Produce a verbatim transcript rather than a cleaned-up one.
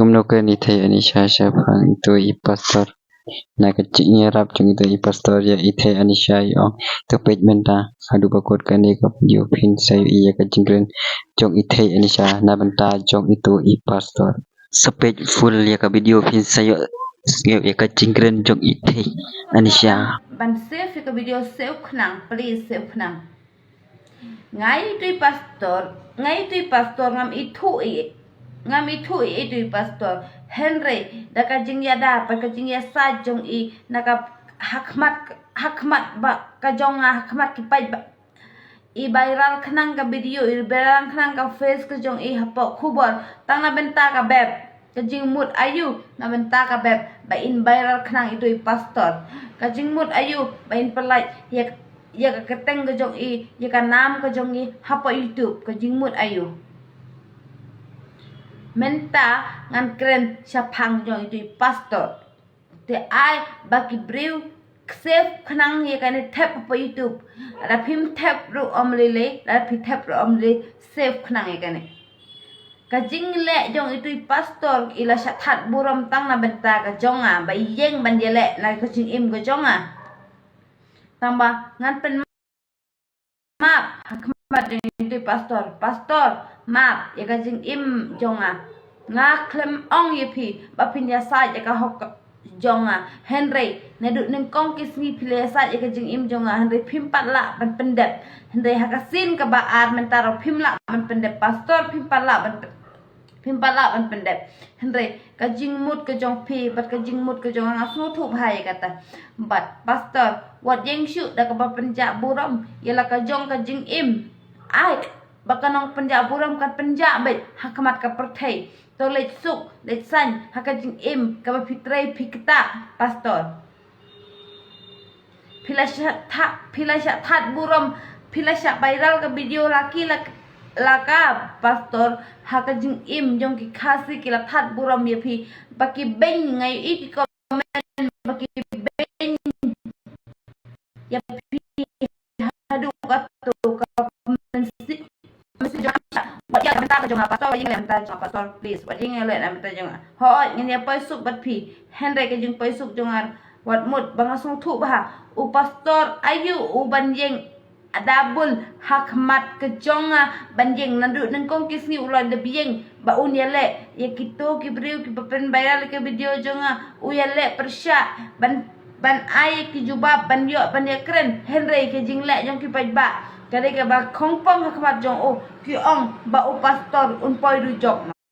Kumno kren i Thei Anisha shaphang ito i pastor. Na ka jingïarap jong ito i pastor ïa i Thei Anisha i ong, to peit mynta haduh ba kut kane ka video phin sa ïohi ïa ka jingkren jong i Thei Anisha na bynta jong ito i pastor. Sa peit full ïa ka video phin sa ïohi ïa ka jingkren jong i Thei Anisha. Ban save ïa ka video, save khnang, please save khnang. Nga ïa ito i pastor, nga ïa ito i pastor ngam ithuh i, ngam ithuh i ito i pastor. Hynrei da ka jingïada bad ka jingïasaid jong i na ka, ha khmat, ha khmat ba ka jong nga, ha khmat ki paidbah, i viral khnang ka video, i viral khnang ka face ka jong i hapoh khubor tang na bynta ka bep. Ka jingmut aïu na bynta ka bep ba in viral khnang ito i pastor? Ka jingmut aïu ba in pyllait ïa, ïa ka kyrteng ka jong i, ïa ka nam ka jong i hapoh YouTube? Ka jingmut aïu? Mynta ngan kren shaphang jong ito i pastor. Te ai ba ki briew save khnang ïa kane, thep hapoh YouTube. Lada phim thep ruh ym lei lei, lada phi thep ruh ym lei, save khnang ïa kane. Ka jingleh jong ito i pastor i la shah that burom tang na bynta ka jong nga, ba i ïeng ban ïaleh na ka jingim ka jong nga. Tang ba ngan pyn map ha khmat jong ito i pastor. Pastor, map ïa ka jingim jong nga. Nga khlem ong ïa phi ba phin ïasaid ïa ka hok jong nga. Hynrei naduh nyngkong ki sngi phi la ïasaid ïa ka jingim jong nga, hynrei phim pat lah ban pyndep. Hynrei ha ka sien kaba ar mynta ruh phim lah ban pyndep, pastor, phim pat lah ban pyn-, phim pat lah ban pyndep. Hynrei ka jingmut ka jong phi bad ka jingmut ka jong nga, nga sngewthuh bha ïa kata. Bad pastor, wat ïeng shuh da kaba pynjah burom ïa la ka jong ka jingim. Ai ba ka nongpynjah burom kan pynjah beit ha khmat ka pyrthei. To leit suk leit saiñ ha ka jingim kaba phi trei phi ktah, pastor. Phi la shah that, phi la shah that burom, phi la shah viral ka video la ki la, la ka, pastor. Ha ka jingim jong ki Khasi ki la that burom ïa phi. Ba ki beiñ, nga ïohi ki comment ba ki beiñ ïa phi haduh kato ka mynsiem. Wat ïeng na bynta ka jong nga, pastor, wat ïeng na bynta ka jong nga, pastor, please, wat ïeng na bynta ka jong nga. Hooid, ngin ïa poi suk bad phi. Hynrei ka jingpoi suk jong nga, wat mut ba nga sngewthuh bha, u pastor aïu u ban ïeng da bun ha khmat ka jong nga, ban ïeng naduh nyngkong ki sngi u la dep ïeng ba un ïaleh ïa kito ki briew kiba pynviral ïa ka video jong nga, u ïaleh pyrshah ban ban ai ki jubab, ban ïoh, ban ïakren. Hynrei ka jingleh jong ki paidbah ka dei kaba khongpong ha khmat jong u. Ki ong ba u pastor un poi dujok.